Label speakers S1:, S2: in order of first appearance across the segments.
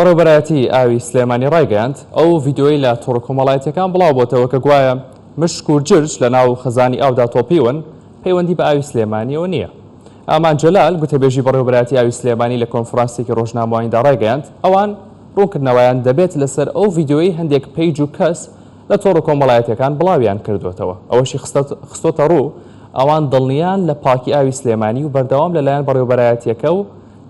S1: بەڕێوەبەرایەتی ئاوی سلێمانی ڕایگەیاند، ئەو ڤیدیۆیەی لە تۆڕە کۆمەڵایەتییەکان بڵاوبۆتەوە کە گوایە مشک و جرج لەناو خەزانی ئاودا تۆپیون، پەیوەندی بە ئاوی سلێمانییەوە نییە. ئامان جەلال، گوتەبێژی بەڕێوەبەرایەتی ئاوی سلێمانی لە کۆنفرانسێکی ڕۆژنامەوانیدا ڕایگەیاند، ئەوان ڕوونکردنەوەیان دەبێت لەسەر ئەو ڤیدیۆیەی هەندێک پەیج و کەس لە تۆڕە کۆمەڵایەتییەکان بڵاویان کردووەتەوە. ئەوەشی خستۆتەڕوو، ئەوان دڵنیان لە پاکی ئاوی سلێمانی و بەردەوام لەلایەن بەڕێوەبەرایەتییەکە و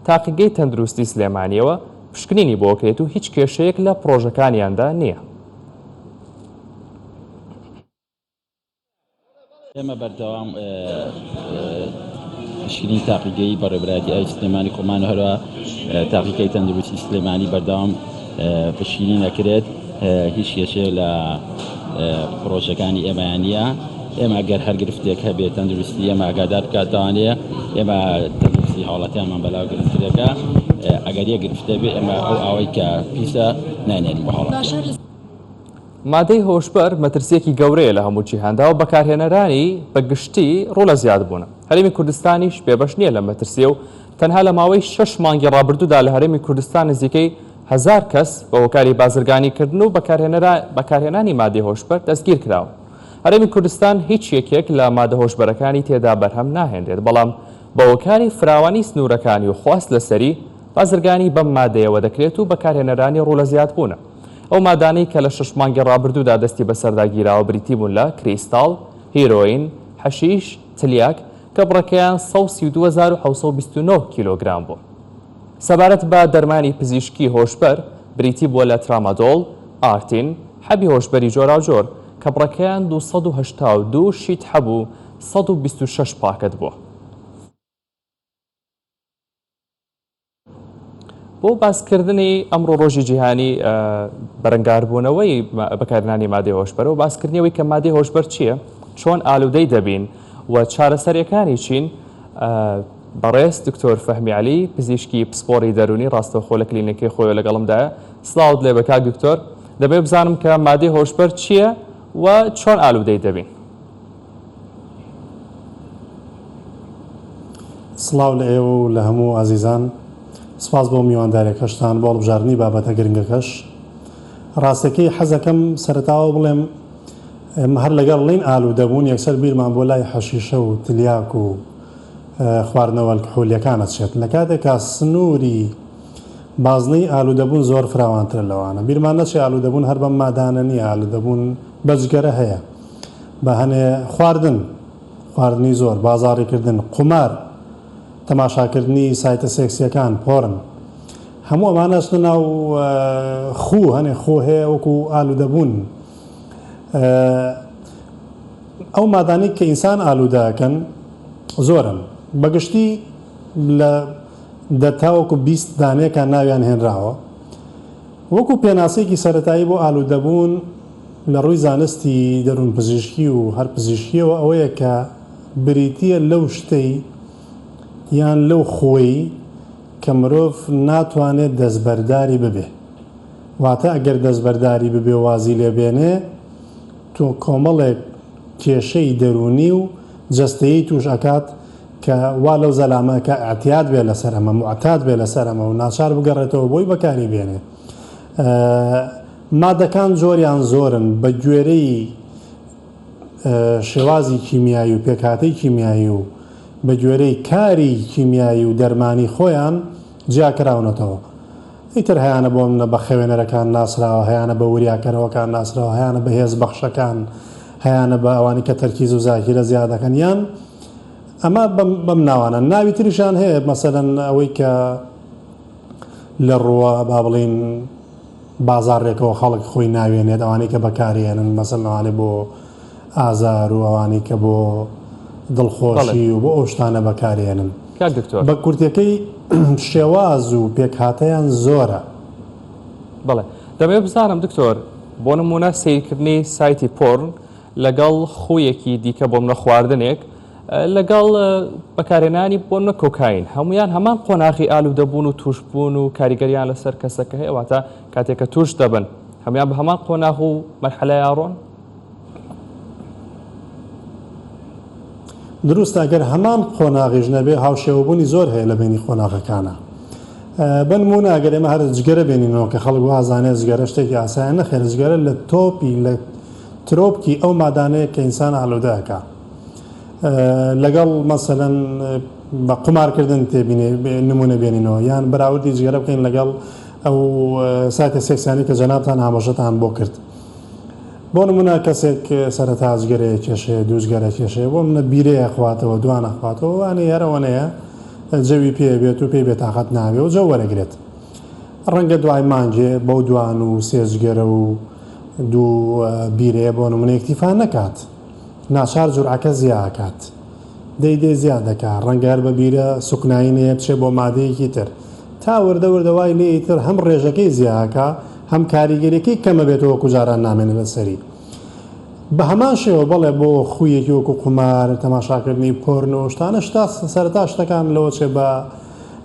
S1: تاقیگەی تەندروستی سلێمانییەوە پشکنینی بۆ کرێت و هیچ کێشەیەک لە پڕۆژەکانیاندا نییە.
S2: ئێمە بەردەوام پشکنین تاقیگەی بەڕێوەبەرایەتی ئاوی سلێمانی خۆمان و هەروە تاقیگەی تەندروستی سلێمانی بەردەوام پشکنین ئەکرێت هیچ کێشەیە لە پرۆژەکانی ئێمەیان نییە ئێمە گەر هەر گرفتێک هەبێت تەندروستی ئێمە ئاگادار بکاتەوانێ ئێمە تەندروستی هاوڵاتیانمان بەلاو گرنگترێکە ئەگەر یە گرفتە بێ ئێمە ئەو ئاوەی کە پیسە ناینێرین بۆ هاوڵاتیان.
S1: مادەی هۆشبەر مەترسییەکی گەورەیە لە هەموو جیهاندا و بەکارهێنەرانی بە گشتی ڕوو لە زیادبوونە. هەرێمی کوردستانیش بێبەش نییە لەم مەترسییە و تەنها لە ماوەی شەش مانگی ڕابردوودا لە هەرێمی کوردستان نزیکەی هەزار کەس بە هۆکاری بازرگانیکردن و بەکارهێنانی مادەی هۆشبەر دەستگیرکراون. هەرێمی کوردستان هیچ یەکێک لە مادە هۆشبەرەکانی تێدا بەرهەم ناهێنرێت، بەڵام بە هۆکاری فراوانی سنوورەکانی و خواست لەسەری، بازرگانی بەم مادەیەوە دەکرێت و بەکارهێنەرانی ڕوو لە زیادبوونە. ئەو مادانەی کە لە شەش مانگی ڕابردوودا دەستی بەسەردا گیراوە بریتی بوون لە، کریستاڵ، هیرۆین، حەشیش، تلیاک، کە بڕەکەیان 132,729 کیلۆگرام بوو. سەبارەت بە دەرمانی پزیشکی هۆشبەر، بریتی بووە لە ترامادۆڵ، ئارتین، حەبی هۆشبەری جۆراوجۆر، کە بڕەکەیان 282 شیت حەب و 126 پاکەت بووە. بۆ باسکردنی ئەمڕۆ ڕۆژی جیهانی بەرەنگاربوونەوەی بەکارهێنانی مادەی هۆشبەر و باسکردنی ئەوەی کە مادەی هۆشبەر چییە، چۆن ئالوودەی دەبین و چارەسەریەکانی چین، بەڕێز دکتۆر فەهمی عەلی پزیشکی پسپۆڕی دەروونی ڕاستەوخۆ لە کلینیکەی خۆیەوە لەگەڵمدایە. سڵاوت لێبێ کاک دکتۆر، دەمەوێت بزانم کە مادەی هۆشبەر چییە و چۆن ئالوودەی دەبین؟
S3: سڵاو لە ئێوە و لە هەموو ئازیزان. سپاس بۆ میوانداریەکەشتان، بۆ هەڵبژاردنی بابەتە گرنگەکەش. ڕاستەکەی حەزەکەم سەرەتاوە بڵێم ئێمە هەر لەگەڵ ڵین ئالوودە بوون یەکسەر بیرمان بۆ لای حەشیشە و تلیاک و خواردنەوە ئەلکحولیەکان ئەچێت لە کاتێکا سنووری بازنەی ئالوودەبوون زۆر فراوانترە لەوانە. بیرمان نەچێ ئالوودەبوون هەر بەم مادانە نییە، ئالوودەبوون بە جگەرە هەیە، بە هەنێ خواردن، خواردنی زۆر، بازاڕیکردن، قومار، تەماشاکردنی سایتە سێکسییەکان، پۆرن، هەموو ئەمانە ئەچنە ناو خوو، هەنێ خوو هەیە وەکو ئالوودەبوون. ئەو مادانەی کە ئینسان ئالوودە ئەکەن زۆرن، بە گشتی لە دە تاوەکو 20 دانەیەکان ناویان هێنراوە. وەکو پێناسەیەکی سەرەتایی بۆ ئالوودەبوون لە ڕووی زانستی دەروونپزیشکی و هەر پزیشکییەوە ئەوەیە کە بریتییە لەو شتەی یان لەو خووەی کە مرۆڤ ناتوانێت دەستبەرداری ببێ واتە ئەگەر دەستبەرداری ببێ و وازی لێ بێنێ تۆ کۆمەڵێک کێشەی دەروونی و جەستەیی تووش ئەکات کە وا لەو زەلامە ئەکا ئیعتیاد بێ لەسەر ئەمە، موعتاد بێ لەسەر ئەمە و ناچار بگەڕێتەوە بۆی بەکاری بێنێ. مادەکان جۆریان زۆرن بە گوێرەی شێوازی کیمیایی و پێکهاتەی کیمیایی و بە گوێرەی کاری کیمیایی و دەرمانی خۆیان جیاکراونەتەوە. ئیتر هەیانە بۆ منە بە خەوێنەرەکان ناسراوە، هەیانە بە وریاکەرەوەکان ناسراوە، هەیانە بە هێزبەخشەکان، هەیانە بە ئەوانەی کە تەرکیز و زاکیرە زیاد دەکەن یان ئەمە بەم ناوانە. ناوی تریشیان هەیە مەسەلەن ئەوەی کە لە ڕووە با بڵێین بازاڕێکەوە خەڵک خۆی ناوێنێت ئەوانەی کە بەکارێنن مەسەلەن ئەوانەی بۆ ئازار و ئەوانەی کە بۆ دڵخۆشی و بۆ ئەو شتانە بەکارێنن.
S1: کاک دکتۆر.
S3: بە کورتەکەی شێواز و پێکهاتەیان زۆرە.
S1: بەڵێ دەمەوێت بزانم دکتۆر بۆ نموونە سەیرکردنی سایتی پۆرن لەگەڵ خوویەکی دیکە بۆ منە خواردنێک لەگەڵ بەکارهێنانی بۆ نمونە کۆکاین هەمویان هەمان قۆناغی ئالوودەبوون و تووشبوون و کاریگەریان لەسەر کەسەکە هەیە واتە کاتێک کە تووش دەبن هەمویان بە هەمان قۆناغ و مەرحەلەیا ڕۆن؟
S3: دروستە ئەگەر هەمان قۆناغیش نەبێ هاوشێوەبوونی زۆر هەیە لە بەینی قۆناغەکانا. بە نموونە ئەگەر ئێمە هەر جگەرە بێنینەوە کە خەڵک وازانێت جگەرە شتێکی ئاسایە نەخێر جگەرە لە تۆپی لە ترۆپکی ئەو مادانەیە کە ئینسان ئالوودە ئەکا لەگەڵ مەسەلەن بە قومارکردن تێبینێ نمونە بێنینەوە یان بەراوردی جگەرە بکەین لەگەڵ ئەو سایتە سێکسیانی کە جەنابتان ئاماژەتان بۆ کرد بۆ نمونە کەسێک سەرەتا جگەرەیە کێشەیە دوو جگەرە کێشەیە بۆ منە بیرەیە خواتەوە دوانە خواتەوە وانەیە هەرەوەنەیە جەوی پێ بێت و پێی بێتاقەت نابێ و جەو وەرەگرێت ڕەنگە دوای مانگێ بەو دوان و سێ جگەرە و دوو بیرەیە بۆ نمونە ئیکتیفا نەکات ناچار جورعەکە زیا ئەکات دەی دەی زیا دەکا ڕەنگە هەر بە بیرە سوکنایی نەیە بچێ بۆ مادەیەکی تر تا وردە وردە وای لێ ئیتر هەم ڕێژەکەی زیا ئەکا هەم کاریگەریەکەی کەمە بێتەوە وەکو جاران نامێنێ لەسەری بە هەمان شێوە بەڵێ بۆ خوویەکی وەکو قومار تەماشاکردنی پۆرنۆ شتانە شتا سەرەتا شتەکان لەوە چێ بە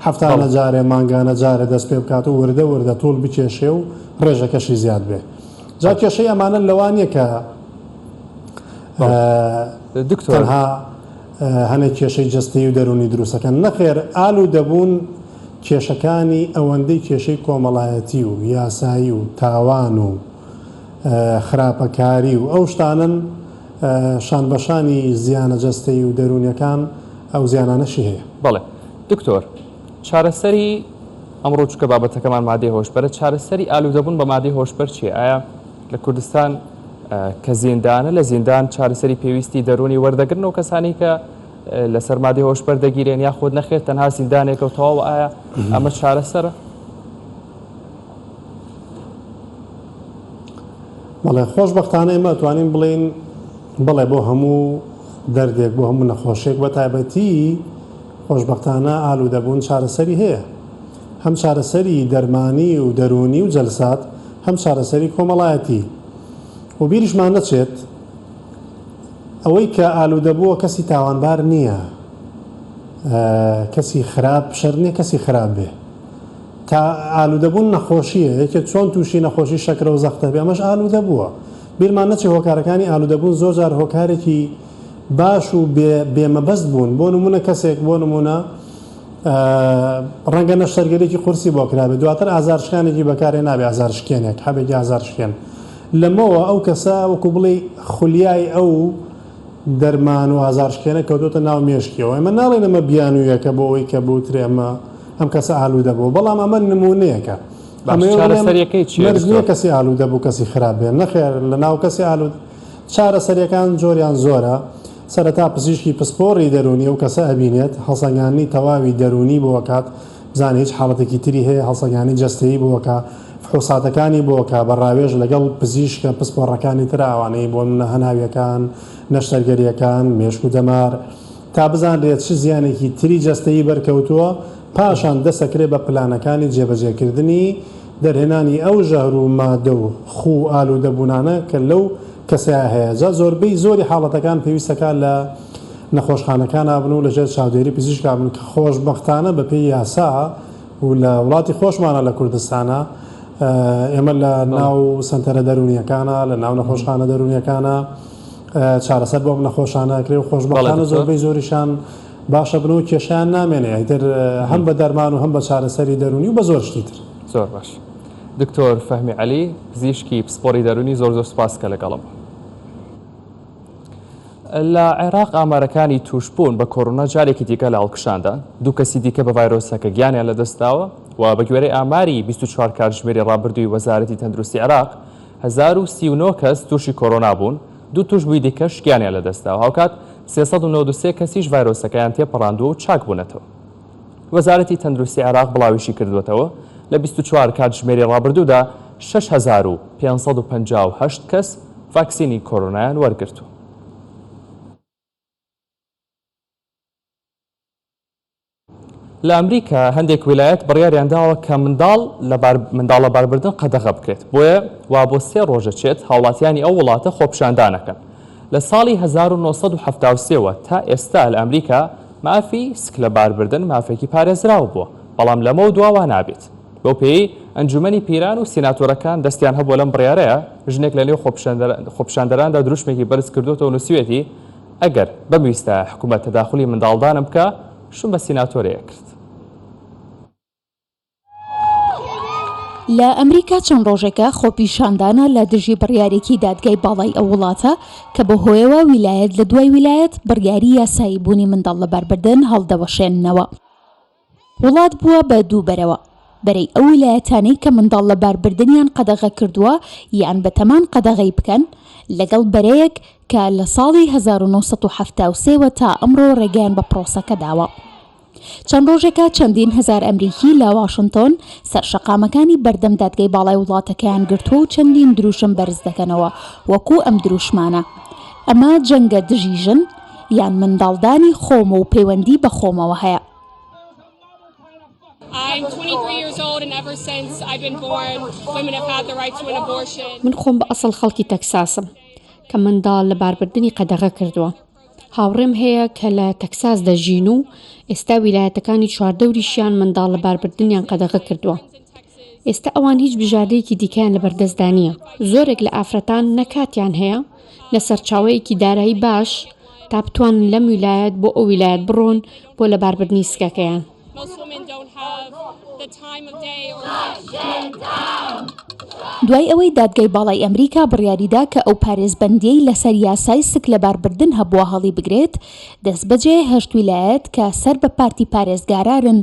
S3: هەفتانە جارێ مانگانە جارێ دەست پێ بکات و وردە وردە توڵ بکێشێ و ڕێژەکەشی زیاد بێ جا کێشەی ئەمانە لەوە نییە کە
S1: دکتۆر
S3: تەنها هەنێک کێشەی جەستەیی و دەروونی دروستەکەن نەخێر ئالوودەبوون کێشەکانی ئەوەندەی کێشەی کۆمەڵایەتی و یاسایی و تاوان و خراپەکاری و ئەو شتانەن شانبەشانی زیانە جەستەیی و دەروونیەکان ئەو زیانانەشی هەیە.
S1: بەڵێ دکتۆر چارەسەری ئەمڕۆ چونکە بابەتەکەمان مادەی هۆشبەرە چارەسەری ئالوودەبوون بە مادەی هۆشبەر چییە؟ ئایا لە کوردستان کە زیندانە لە زیندان چارەسەری پێویستی دەروونی وەردەگرن و کەسانی کە لەسەر مادەی هۆشبەر دەگیرێن یاخود نەخێر تەنها زیندانێکە و تەواو ئایا ئەمە چارەسەرە؟
S3: بەڵێ خۆشبەختانە ئێمە ئەتوانین بڵێین بەڵێ بۆ هەموو دەردێک بۆ هەموو نەخۆشیێک بە تایبەتی خۆشبەختانە ئالوودەبوون چارەسەری هەیە هەم چارەسەری دەرمانی و دەروونی و جەلسات هەم چارەسەری کۆمەڵایەتی و بیریشمان نەچێت ئەوەی کە ئالوودەبووە کەسی تاوانبار نییە کەسی خراپ شەر نییە کەسی خراپ بێ تا ئالوودەبوون نەخۆشییە، یەکێک چۆن تووشی نەخۆشی شەکرە و زەختە بێ ئەمەش ئالوودەبووە. بیرمان نەچێ هۆکارەکانی ئالوودەبوون زۆر جار هۆکارێکی باش و بێ بێ مەبەست بوون، بۆ نموونە کەسێک بۆ نموونە ڕەنگە نەشتەرگەریی قورسی بۆ کرابێ دواتر ئازارشکانێکی بەکارهێنابێ ئازارشکێنێک حەبێکی ئازارشکێن لەمەوە ئەو کەسە وەکوو بڵێی خولیای ئەو دەرمان و ئازارشکێنە کەوتۆتە ناو مێشکیەوە ئێمە ناڵێین ئەمە بیانوویەکە بۆ ئەوەی کە بوترێ ئەمە ئەم کەسە ئالوودە بووە بەڵام ئەمە نموونەیەکە
S1: باش
S3: ئەمەوێ بڵێم
S1: چارەسەریەکەی چییە
S3: مەرج نییە
S1: دکتۆر؟
S3: کەسی ئالوودە بوو کەسی خراپ بێ نەخێر لە ناو کەسی ئالوود چارەسەریەکان جۆریان زۆرە سەرەتا پزیشکی پسپۆڕی دەروونی ئەو کەسە ئەبینێت هەڵسەنگاندنی تەواوی دەروونی بۆ ئەکات بزانێ هیچ حاڵەتێکی تری هەیە هەڵسەنگاندنی جەستەیی بۆ ئەکا فحوساتەکانی بۆ ئەکا بە ڕاوێژ لەگەڵ پزیشکە پسپۆڕەکانی ترا ئەوانەی بۆ نمونە هەناویەکان نەشتەرگەریەکان مێشک و دەمار تا بزانرێت چ زیانێکی تری جەستەیی بەرکەوتووە، پاشان دەستئەکرێت بە پلانەکانی جێبەجێکردنی دەرهێنانی ئەو ژەهر و مادە و خوو و ئالوودەبوونانە کە لەو کەسەیا هەیە، جا زۆربەی زۆری حاڵەتەکان پێویستەکات لە نەخۆشخانەکانا بن و لەژێر چاودێری پزیشکا بن کە خۆشبەختانە بەپێی یاسا و لە وڵاتی خۆشمانا لە کوردستانا ئێمە لە ناو سەنتەرە دەروونیەکانا لە ناو نەخۆشخانە دەروونیەکانا چارەسەر بۆ ئەم نەخۆشانە ئەکرێ و خۆشبەختانە زۆربەی زۆریشان باشە بن و کێشیان نامێنێ ئیتر هەم بە دەرمان و هەم بە چارەسەری دەروونی و بە زۆر شتی تر.
S1: زۆر باش دکتۆر فەهمی عەلی پزیشکی پسپۆڕی دەروونی زۆر زۆر سوپاس کە لەگەڵم بوون. لە عێراق ئامارەکانی تووشبوون بە کۆرۆنا جارێکی دیکە لە هەڵکشاندان، دوو کەسی دیکە بە ڤایرۆسەکە گیانیان لەدەستداوە و بەگوێرەی ئاماری 24 کاتژمێری ڕابردووی وەزارەتی تەندروستی عێراق 1039 کەس تووشی کۆرۆنا بوون، دوو تووشبووی دیکەش گیانیان لەدەستداوە، هاوکات 393 کەسیش ڤایرۆسەکەیان تێپەڕاندووە و چاکبوونەتەوە. وەزارەتی تەندروستی عێراق بڵاویشیکردووەتەوە، لە 24 کاتژمێری ڕابردوودا 6558 کەس ڤاکسینی کۆرۆنایان وەرگرتووە. لە ئەمریکا هەندێک ویلایەت بڕیاریان داوە کە منداڵ منداڵ لەباربردن قەدەغە بکرێت، بۆیە وا بۆ سێ ڕۆژە چێت هاوڵاتیانی ئەو وڵاتە خۆپیشاندانەکەن. لە ساڵی 1973 وە تا ئێستا لە ئەمریکا مافی سکلەباربردن مافێکی پارێزراو بووە، بەڵام لەمەو دوا وا نابێت. بەو پێیەی ئەنجومەنی پیران و سیناتۆرەکان دەستیان هەبووە لەم بڕیارەیا، ژنێک لە نێو خۆپیشاندەراندا دروشمێکی بەرز کردۆتەوە و نووسیویەتی، ئەگەر بمویستایە حکومەت تەداخولی منداڵدانم بکا، شوم بە سیناتۆرێ ئەکرد.
S4: لە ئەمریکا چەند ڕۆژێکە خۆپیشاندانە لە دژی بڕیارێکی دادگای باڵای ئەو وڵاتە کە بەهۆیەوە ویلایەت لە دوای ویلایەت بڕیاری یاسایی بوونی منداڵ لەباربردن هەڵدەوەشێننەوە. وڵات بووە بە دوو بەرەوە، بەرەی ئەو ویلایەتانەی کە منداڵ لەباربردنیان قەدەغە کردووە یان بەتەمان قەدەغەی بکەن، لەگەڵ بەرەیەک کە لە ساڵی 1973 وە تا ئەمڕۆ ڕێگەیان بە پرۆسەکە داوە. چەند ڕۆژێکە چەندین هەزار ئەمریکی لە واشنتۆن سەر شەقامەکانی بەردەم دادگای باڵای وڵاتەکەیان گرتووە و چەندین دروشم بەرز دەکەنەوە وەکو ئەم دروشمانە، ئەمە جەنگە دژی ژن، یان منداڵدانی خۆم و پەیوەندی بە خۆمەوە هەیە.
S5: من خۆم بە ئەسڵ خەڵکی تەکساسم کە منداڵ لەباربردنی قەدەغە کردووە. هاوڕێم هەیە کە لە تەکساس دەژین و ئێستا ویلایەتەکانی چواردەوریشیان منداڵ لەباربردنیان قەدەغە کردووە. ئێستا ئەوان هیچ بژاردەیەکی دیکەیان لەبەردەستدا نییە. زۆرێک لە ئافرەتان نە کاتیان هەیە، نە سەرچاوەیەکی دارایی باش تا بتوانن لەم ویلایەت بۆ ئەو ویلایەت بڕۆن بۆ لەباربردنی سکەکەیان.
S4: دوای ئەوەی دادگای باڵای ئەمریکا بڕیاریدا کە ئەو پارێزبەندییەی لەسەر یاسای سک لەباربردن هەبووە هەڵیبگرێت، دەستبەجێ هەشت ویلایەت کە سەر بە پارتی پارێزگارارن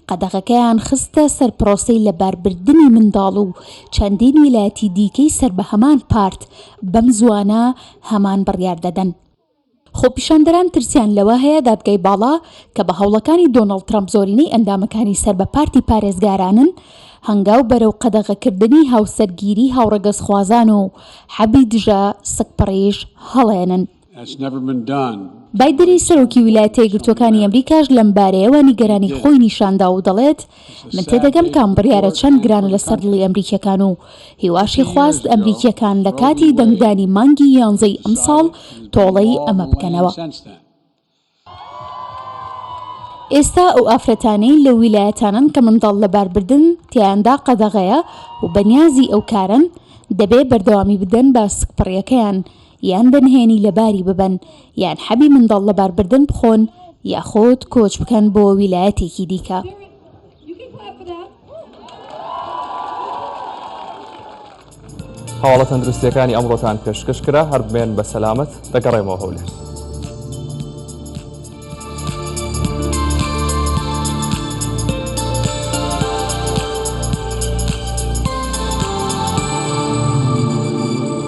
S4: قەدەغەکەیان خستە سەر پرۆسەی لەباربردنی منداڵ و چەندین ویلایەتی دیکەی سەر بە هەمان پارت بەم زووانە هەمان بڕیار دەدەن. خۆپیشاندەران ترسیان لەوە هەیە دادگای باڵا کە بە هەوڵەکانی دۆناڵد ترەمپ زۆرینەی ئەندامەکانی سەر بە پارتی پارێزگارانن، هەنگاو بەرەو قەدەغەکردنی هاوسەرگیری هاوڕەگەزخوازان و حەبی دژە سکپڕیش هەڵێنن. بایدنی سەرۆکی ویلایەتە یەکگرتووەکانی ئەمریکاش لەمبارەیەوە نیگەرانی خۆی نیشاندا و دەڵێت، من تێدەگەم کە ئەم بڕیارە چەند گرانە لەسەر دڵی ئەمریکییەکان و هیواشی خواست ئەمریکییەکان لە کاتی دەنگدانی مانگی یانزەی ئەمساڵ تۆڵەی ئەمە بکەنەوە. ئێستا ئەو ئافرەتانەی لەو ویلایەتانەن کە منداڵ لەباربردن تیایاندا قەدەغەیە و بەنیازی ئەو کارەن، دەبێ بەردەوامی بدەن بە سکپڕییەکەیان یان بە نهێنی لەباری ببەن یان حەبی منداڵ لەباربردن بخۆن یاخود کۆچ بکەن بۆ ویلایەتێکی دیکە.
S1: هەواڵە تەندروستیەکانی ئەمڕۆتان پێشکەش کرا، هەر بمێن بە سەلامەت، دەگەڕێمەوە هەولێر.